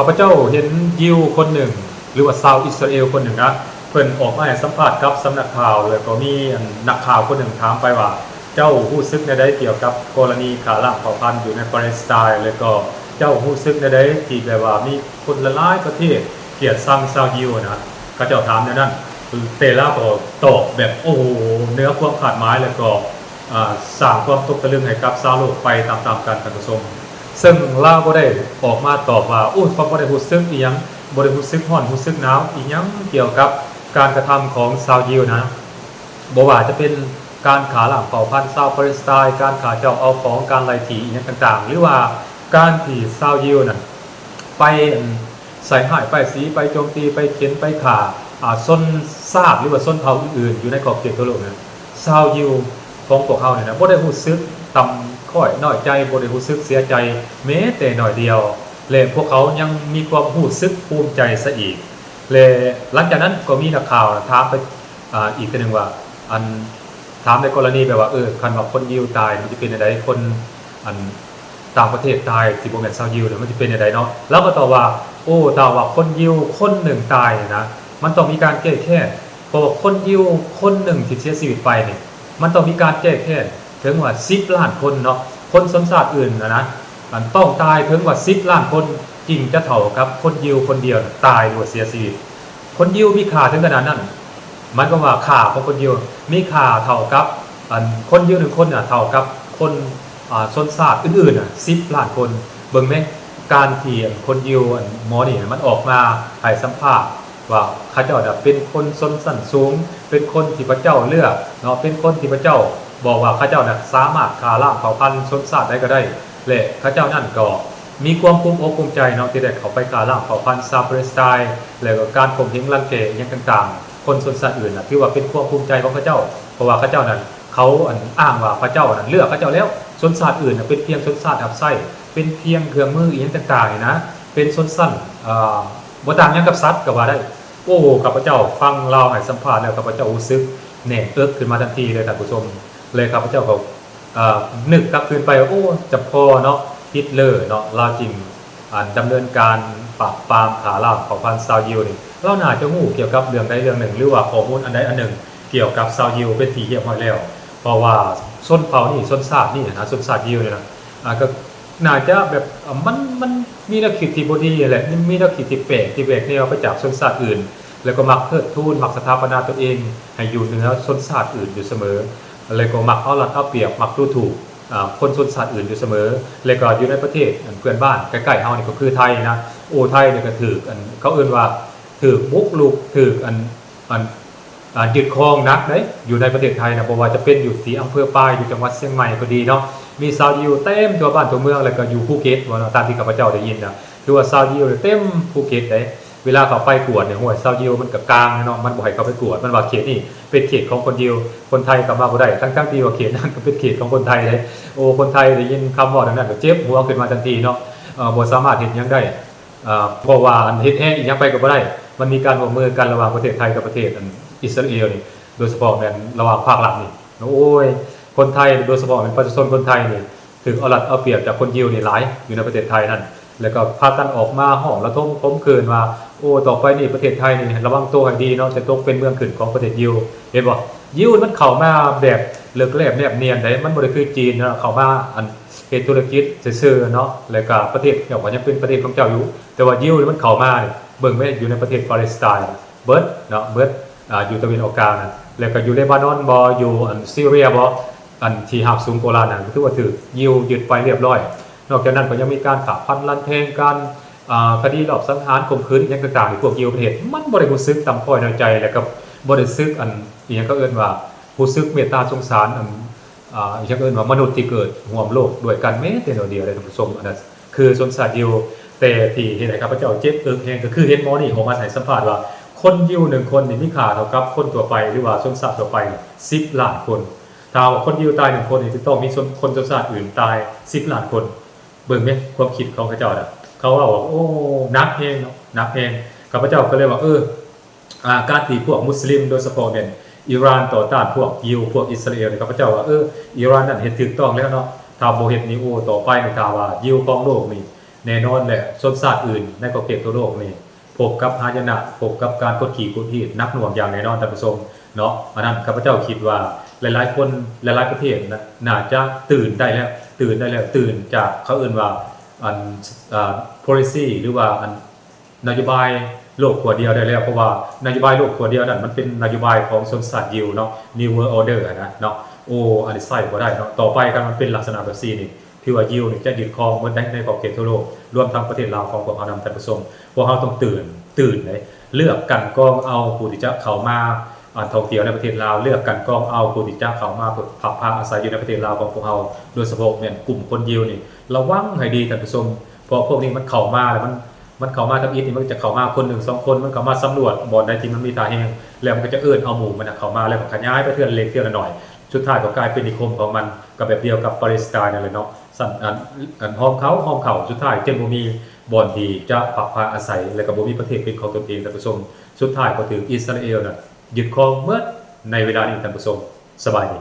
ພະເຈົ້າເຫັນຢິວຄົນໜຶ່ງ ຫຼືວ່າຊາວອິດສະຣາເອວຄົນໜຶ່ງນະ ເພິ່ນອອກມາໃຫ້ສຳພາດກັບສຳນັກຂ່າວ ແລ້ວກໍມີອັນນັກຂ່າວຄົນໜຶ່ງຖາມໄປວ່າ ເຈົ້າຮູ້ສຶກແນວໃດກ່ຽວກັບກໍລະນີຂ້າລ້າງເຜົ່າພັນຢູ່ໃນປາເລສໄຕ ແລ້ວກໍເຈົ້າຮູ້ສຶກແນວໃດທີ່ແບບວ່າມີຄົນຫຼາຍໆປະເທດກຽດຊັງຊາວຢິວນະ ເຂົາເຈົ້າຖາມແນວນັ້ນ ແຕ່ລາວກໍຕອບແບບ ໂອ້ໂຫ ເໜືອຄວາມຄາດໝາຍ ແລ້ວກໍ ອ່າ ສ້າງຄວາມຕົກຕະລຶງໃຫ້ກັບຊາວໂລກໄປຕາມໆກັນ ທ່ານຜູ້ຊົມ. ເຊິ່ງລາວບໍ່ໄດ້ອອກມາຕອບວ່າ ໂອ້ ຂ້ອຍບໍ່ໄດ້ຮູ້ສຶກອີ່ຫຍັງ ບໍ່ໄດ້ຮູ້ສຶກຮ້ອນ ຮູ້ສຶກໜາວອີ່ຫຍັງກ່ຽວກັບການກະທຳຂອງຊາວຢິວນະ ບໍ່ວ່າຈະເປັນການຂ້າລ້າງເຜົ່າພັນຊາວປາເລສໄຕ ການຂ້າເຈົ້າເອົາຂອງ ການໄລ່ທີ່ອີ່ຫຍັງຕ່າງໆ ຫຼືວ່າການທີ່ຊາວຢິວນັ້ນໄປ ໃສ່ຮ້າຍປ້າຍສີ ໄປໂຈມຕີ ໄປເຂັນ ໄປຂ້າ ອ່າ ຊົນຊາດ ຫຼືວ່າຊົນເຜົ່າອື່ນໆ ຢູ່ໃນຂອບເຂດທົ່ວໂລກນັ້ນ ຊາວຢິວຂອງພວກເຮົານີ້ນະ ບໍ່ໄດ້ຮູ້ສຶກຕ່ຳຕ້ອຍນ້ອຍໃຈ ບໍ່ໄດ້ຮູ້ສຶກເສຍໃຈແມ້ແຕ່ໜ້ອຍດຽວ ແລະ ພວກເຂົາຍັງມີຄວາມຮູ້ສຶກພູມໃຈຊະອີກ. ແລະ ຫຼັງຈາກນັ້ນກໍມີນັກຂ່າວຖາມໄປ ອ່າ ອີກເທື່ອໜຶ່ງວ່າ ອັນ ຖາມໃນກໍລະນີແບບວ່າ ເອີ ຄັນວ່າຄົນຢິວຕາຍ ມັນຈະເປັນແນວໃດ? ຄົນ ອັນ ຕ່າງປະເທດຕາຍທີ່ບໍ່ແມ່ນຊາວຢິວນະ ມັນຈະເປັນແນວໃດເນາະ? ລາວກໍຕອບວ່າ ໂອ້ ຖ້າວ່າຄົນຢິວຄົນໜຶ່ງຕາຍນີ້ນະ ມັນຕ້ອງມີການແກ້ແຄ້ນ ເພາະວ່າຄົນຢິວຄົນໜຶ່ງທີ່ເສຍຊີວິດໄປນີ້ ມັນຕ້ອງມີການແກ້ແຄ້ນເຖິງວ່າສິບລ້ານຄົນເນາະ ຄົນຊົນຊາດອື່ນນະນະ ອັນຕ້ອງຕາຍເຖິງວ່າສິບລ້ານຄົນ ຈຶ່ງຈະເທົ່າກັບຄົນຢິວຄົນດຽວນະຕາຍ ຫຼືວ່າເສຍຊີວິດ. ຄົນຢິວມີຄ່າເຖິງຂະໜາດນັ້ນ ໝາຍຄວາມວ່າຄ່າຂອງຄົນຢິວມີຄ່າເທົ່າກັບ ອັນ ຄົນຢິວໜຶ່ງຄົນນະເທົ່າກັບຄົນ ອ່າ ຊົນຊາດອື່ນໆນະສິບລ້ານຄົນ. ເບິ່ງແມ ການທີ່ ອັນ ຄົນຢິວ ອັນ ໝໍນີ້ນະ ມັນອອກມາໃຫ້ສຳພາດວ່າເຂົາເຈົ້ານະເປັນຄົນຊົນຊັ້ນສູງ ເປັນຄົນທີ່ພະເຈົ້າເລືອກເນາະ ເປັນຄົນທີ່ພະເຈົ້າບອກວ່າເຂົາເຈົ້ານະສາມາດຂ້າລ້າງເຜົ່າພັນຊົນຊາດໃດກໍໄດ້ ແລະ ເຂົາເຈົ້ານັ້ນກໍມີຄວາມພູມອົກພູມໃຈເນາະ ທີ່ໄດ້ເຂົ້າໄປຂ້າລ້າງເຜົ່າພັນຊາວປາເລສໄຕ ແລະ ກໍການຂົ່ມເຫງລັງແກຫຍັງຕ່າງໆ ຄົນຊົນຊາດອື່ນນະ ຖືວ່າເປັນຄວາມພູມໃຈຂອງເຂົາເຈົ້າ ເພາະວ່າເຂົາເຈົ້ານັ້ນ ເຂົາ ອັນ ອ້າງວ່າພະເຈົ້ານັ້ນເລືອກເຂົາເຈົ້າແລ້ວ ຊົນຊາດອື່ນນະເປັນພຽງຊົນຊາດຮັບໃຊ້ ເປັນພຽງເຄື່ອງມືອີ່ຫຍັງຕ່າງໆນີ້ນະ ເປັນຊົນຊັ້ນ ເອີ ບໍ່ຕ່າງຫຍັງກັບສັດກໍວ່າໄດ້. ໂອ້ ຂ້າພະເຈົ້າຟັງລາວໃຫ້ສຳພາດແລ້ວ ຂ້າພະເຈົ້າຮູ້ສຶກແໜ້ນເອິກຂຶ້ນມາທັນທີເລີຍທ່ານຜູ້ຊົມ ແລະ ຂ້າພະເຈົ້າກໍ ເອີ ນຶກກັບຄືນໄປ ໂອ້ ຈຳພໍເນາະ ຮິດເລີເນາະ ລາວຈຶ່ງ ອັນ ດຳເນີນການປາບປາມຂ້າລ້າງເຜົ່າພັນຊາວຢິວນີ້ ລາວໜ້າຈະຮູ້ກ່ຽວກັບເລື່ອງໃດເລື່ອງໜຶ່ງ ຫຼືວ່າຂໍ້ມູນອັນໃດອັນໜຶ່ງກ່ຽວກັບຊາວຢິວເປັນທີ່ຮຽບຮ້ອຍແລ້ວ ເພາະວ່າຊົນເຜົ່ານີ້ ຊົນຊາດນີ້ນະ ຊົນຊາດຢິວນີ້ນະ ອ່າ ກໍໜ້າຈະແບບ ມັນ ມັນມີແນວຄິດທີ່ບໍ່ດີແຫຼະ ມີແນວຄິດທີ່ແປກ ທີ່ແຫວກແນວໄປຈາກຊົນຊາດອື່ນ ແລ້ວກໍມັກເທີດທູນ ມັກສະຖາປະນາຕົວເອງໃຫ້ຢູ່ເໜືອຊົນຊາດອື່ນຢູ່ສະເໝີ ແລ້ວກໍມັກເອົາລັດເອົາປຽບ ມັກດູຖູກ ອ່າ ຄົນຊົນຊາດອື່ນຢູ່ສະເໝີ ແລ້ວກໍຢູ່ໃນປະເທດ ອັນ ເພື່ອນບ້ານໃກ້ໆເຮົານີ້ກໍຄືໄທນະ ໂອ້ ໄທນີ້ກໍຖືກ ອັນ ເຂົາເອີ້ນວ່າຖືກບຸກລຸກ ຖືກ ອັນ ອັນ ອ່າ ຍຶດຄອງໜັກເດ້ ຢູ່ໃນປະເທດໄທນະ ບໍ່ວ່າຈະເປັນຢູ່ທີ່ອຳເພີປາຍ ຢູ່ຈັງຫວັດຊຽງໃໝ່ກໍດີເນາະ ມີຊາວຢິວເຕັມທົ່ວບ້ານທົ່ວເມືອງ ແລ້ວກໍຢູ່ພູເກັດເນາະ ຕາມທີ່ຂ້າພະເຈົ້າໄດ້ຍິນນະ ຄືວ່າຊາວຢິວເຕັມພູເກັດເດ້ ເວລາເຂົາໄປກວດນີ້ ໂອ້ຍ ຊາວຢິວມັນກໍກາງເນາະ ມັນບໍ່ໃຫ້ເຂົ້າໄປກວດ ມັນວ່າເຂດນີ້ເປັນເຂດຂອງຄົນຢິວ ຄົນໄທເຂົ້າມາບໍ່ໄດ້ ທັງໆທີ່ວ່າເຂດນັ້ນກໍເປັນເຂດຂອງຄົນໄທເດ້. ໂອ້ ຄົນໄທໄດ້ຍິນຄຳເວົ້າດັ່ງນັ້ນກໍເຈັບຫົວຂຶ້ນມາທັນທີເນາະ ເອີ ບໍ່ສາມາດເຮັດຫຍັງໄດ້ ເອີ ເພາະວ່າ ອັນ ເຮັດແຮງອີ່ຫຍັງໄປກໍບໍ່ໄດ້ ມັນມີການຮ່ວມມືກັນລະຫວ່າງປະເທດໄທກັບປະເທດ ອັນ ອິດສະຣາເອວນີ້ ໂດຍສະເພາະແມ່ນລະຫວ່າງພາກລັດນີ້ ໂອ້ຍ ຄົນໄທ ໂດຍສະເພາະແມ່ນປະຊາຊົນຄົນໄທນີ້ ຖືກເອົາລັດເອົາປຽບຈາກຄົນຢິວນີ້ຫຼາຍ ຢູ່ໃນປະເທດໄທນັ້ນ ແລ້ວກໍພາກັນອອກມາຮ້ອງລະທົມຂົມຂື່ນວ່າ ໂອ້ ຕໍ່ໄປນີ້ປະເທດໄທນີ້ລະວັງໂຕໃຫ້ດີເນາະ ຈະຕົກເປັນເມືອງຂຶ້ນຂອງປະເທດຢິວ ເຫັນບໍ່? ຢິວມັນເຂົ້າມາແບບເລິກແລບແນບນຽນໃດ໋ ມັນບໍ່ໄດ້ຄືຈີນເນາະ ເຂົ້າມາ ອັນ ເຮັດທຸລະກິດຊື່ໆເນາະ ແລ້ວກໍປະເທດເຈົ້າກໍຍັງເປັນປະເທດຂອງເຈົ້າຢູ່ ແຕ່ວ່າຢິວມັນເຂົ້າມານີ້ ເບິ່ງແມ້ ຢູ່ໃນປະເທດປາເລສໄຕ ເບິດເນາະ ເບິດ ອ່າ ຢູ່ຕາເວັນອອກກາງນະ ແລ້ວກໍຢູ່ເລບານອນບໍ ຢູ່ ອັນ ຊີເຣຍບໍ ອັນທີ່ຮາບສູງໂກລານນັ້ນ ກໍຖືວ່າຖືກຢິວຍຶດໄປລຽບລ້ອຍ. ນອກຈາກນັ້ນກໍຍັງມີການຂ້າຟັນລັນແທງ ການ ອ່າ ຄະດີລອບສັງຫານ ຂົ່ມຂືນ ອີ່ຫຍັງຕ່າງໆ ທີ່ພວກຢິວເຮັດ ມັນບໍ່ໄດ້ຮູ້ສຶກຕ່ຳຕ້ອຍນ້ອຍໃຈ ແລ້ວກໍບໍ່ໄດ້ສຶກ ອັນ ອີ່ຫຍັງເຂົາເອີ້ນວ່າ ຮູ້ສຶກເມດຕາສົງສານ ອັນ ອ່າ ອີ່ຫຍັງເອີ້ນວ່າມະນຸດທີ່ເກີດຮ່ວມໂລກດ້ວຍກັນແມ້ແຕ່ໜ້ອຍດຽວເດ້ທ່ານຜູ້ຊົມ ອັນນັ້ນຄືຊົນຊາດຢິວ. ແຕ່ທີ່ເຮັດໃຫ້ຂ້າພະເຈົ້າເຈັບເອິກແຮງ ກໍຄືເຫັນໝໍນີ້ອອກມາໃຫ້ສຳພາດວ່າ ຄົນຢິວໜຶ່ງຄົນນີ້ມີຄ່າເທົ່າກັບຄົນທົ່ວໄປ ຫຼືວ່າຊົນຊາດທົ່ວໄປສິບລ້ານຄົນ. ຖ້າຫາກວ່າຄົນຢິວຕາຍໜຶ່ງຄົນນີ້ ຈະຕ້ອງມີຊົນ ຄົນຊົນຊາດອື່ນຕາຍສິບລ້ານຄົນ. ເບິ່ງແມ້ຄວາມຄິດຂອງເຂົາເຈົ້ານະ ເຂົາເວົ້າວ່າ ໂອ້ ໜັກແຮງເນາະ ໜັກແຮງ. ຂ້າພະເຈົ້າກໍເລີຍວ່າ ເອີ ອ່າ ການທີ່ພວກມຸສລິມ ໂດຍສະເພາະແມ່ນອີຣານຕໍ່ຕ້ານພວກຢິວ ພວກອິດສະຣາເອວນີ້ ຂ້າພະເຈົ້າວ່າ ເອີ ອີຣານນັ້ນເຮັດຖືກຕ້ອງແລ້ວເນາະ ຖ້າບໍ່ເຮັດນີ້ ໂອ້ ຕໍ່ໄປນີ້ ຖ້າວ່າຢິວຄອງໂລກນີ້ ແນ່ນອນແຫຼະ ຊົນຊາດອື່ນໃນຂອບເຂດທົ່ວໂລກນີ້ ພົບກັບຫາຍະນະ ພົບກັບການກົດຂີ່ກົດຮີດໜັກໜ່ວງຢ່າງແນ່ນອນ ທ່ານຜູ້ຊົມເນາະ. ອັນນັ້ນຂ້າພະເຈົ້າຄິດວ່າ ຫຼາຍໆຄົນ ຫຼາຍໆປະເທດນະ ໜ້າຈະຕື່ນໄດ້ແລ້ວ ຕື່ນໄດ້ແລ້ວ ຕື່ນຈາກເຂົາເອີ້ນວ່າ ອັນ ອາ policy ຫຼືວ່າ ອັນ ນະໂຍບາຍໂລກຂົວດຽວໄດ້ແລ້ວ ເພາະວ່ານະໂຍບາຍໂລກຂົວດຽວນັ້ນ ມັນເປັນນະໂຍບາຍຂອງຊົນຊາດຢິວເນາະ New World Order ຫັ້ນນະເນາະ. ໂອ້ ອັນນີ້ໃຊ້ບໍ່ໄດ້ເນາະ ຕໍ່ໄປຄັນມັນເປັນລັກສະນະແບບຊີ້ນີ້ ຖືວ່າຢິວນີ້ຈະຍຶດຄອງໝົດໃນ ໃນຂອບເຂດທົ່ວໂລກ ລວມທັງປະເທດລາວຂອງພວກເຮົານຳ ທ່ານຜູ້ຊົມ. ພວກເຮົາຕ້ອງຕື່ນ ຕື່ນເດ້ ເລືອກກັ່ນກອງເອົາຜູ້ທີ່ຈະເຂົ້າມາ ອັນ ທ່ອງທ່ຽວໃນປະເທດລາວ ເລືອກກັ່ນກອງເອົາຜູ້ທີ່ຈະເຂົ້າມາເພື່ອພັກພາອາໄສຢູ່ໃນປະເທດລາວຂອງພວກເຮົາ ໂດຍສະເພາະແມ່ນກຸ່ມຄົນຢິວນີ້ ລະວັງໃຫ້ດີ ທ່ານຜູ້ຊົມ ເພາະພວກນີ້ມັນເຂົ້າມາແລ້ວ ມັນ ມັນເຂົ້າມາທຳອິດນີ້ ມັນຈະເຂົ້າມາຄົນໜຶ່ງສອງຄົນ ມັນເຂົ້າມາສຳຫຼວດບ່ອນໃດທີ່ມັນມີທ່າແຮງ ແລ້ວມັນກໍຈະເອີ້ນເອົາໝູ່ມັນນະເຂົ້າມາ ແລ້ວກໍຂະຫຍາຍໄປເທື່ອລະເລັກເທື່ອລະໜ້ອຍ ສຸດທ້າຍກໍກາຍເປັນນິຄົມຂອງມັນ ກໍແບບດຽວກັບປາເລສໄຕນ໌ນັ້ນແຫຼະເນາະ. ຊັ້ນ ອັນ ອັນ ຫອມເຂົາ ຫອມເຂົາ ສຸດທ້າຍຈຶ່ງບໍ່ມີບ່ອນທີ່ຈະພັກພາອາໄສ ແລ້ວກໍບໍ່ມີປະເທດເປັນຂອງຕົນເອງ ທ່ານຜູ້ຊົມ. ສຸດທ້າຍກໍຖືກອິດສະຣາເອວນັ້ນຍຶດຄອງໝົດໃນເວລານີ້ ທ່ານຜູ້ຊົມ. ສະບາຍດີ.